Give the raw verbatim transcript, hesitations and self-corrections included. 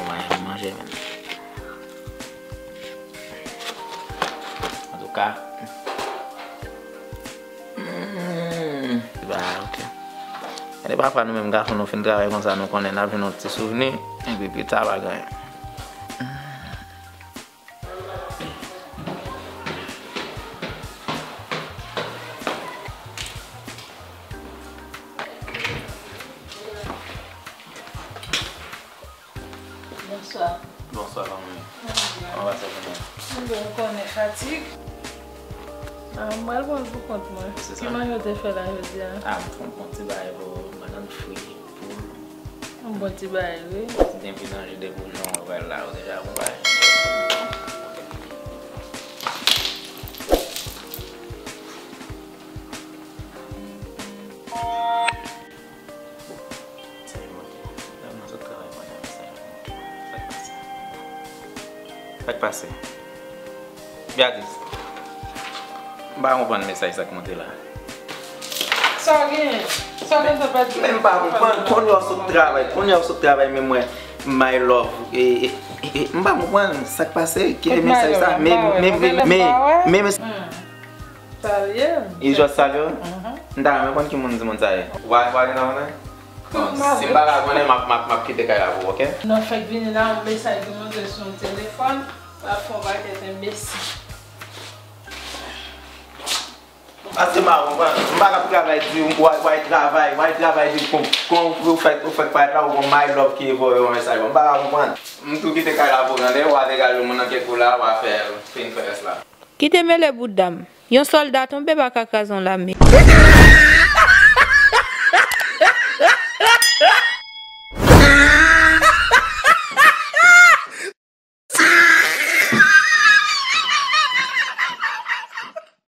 Manje, manje, men. Antouka, mm, ba, ok. Gade papa nou menm gason, nou fin travay konsa, nou konnen n ap jwenn yon ti souvni, epi pita pa gen anyen. Bonswa. Bonswa, fanmi. Kòman va sa jounen? Mwen byen, ou konnen fatig. Ah, mwen al pran pou kont mwen. Se sa. Ki manje w te fè la jodi a? Ah, m fè yon bon ti bagay pou madanm fri, poul. Yon bon ti bagay, wi. Depi nan je de pou jan w wè la, ou deja bon bagay. Sa e mwen. Lè mwen sot travay maten an, sa e mwen. Sa k pase? Sa k pase? Beatrice, m pa konprann mesaj sa k monte la. Sa w gen? Sa w gen nan tèt ou? Men m pa konprann. Kounye a w sot travay, kounye a w sot travay, men mwen, my love. E, e, e, e, m pa konprann sa k pase. Kite mesaj sa. Men, men, men, men, men, Salye m. You just salye w? Mhm. M ta renmen konn ki moun di moun sa ye. Ou pa, ou pa gen nan konnen? Bon, si m pa ka konnen, m ap, m ap, m ap kite kay la pou ou, ok? Nan fèk vini la, yon mesaj ki monte sou yon telefòn, l ap fè yon pakèt enbesil. Paske m pa konprann. M pa ka travay di w, w al, w al travay, w al travay di w, kon, kon ou fèk, ou fèk parèt la, ou gon my love ki voye yon mesaj. M pa ka konprann. M tou kite kay la pou ou, tande, w a degaje moun nan kèk kou la, w a fè, fin fè rès la. Kite mele bouda m. Yon sòlda tonbe pa ka kraze yon lame.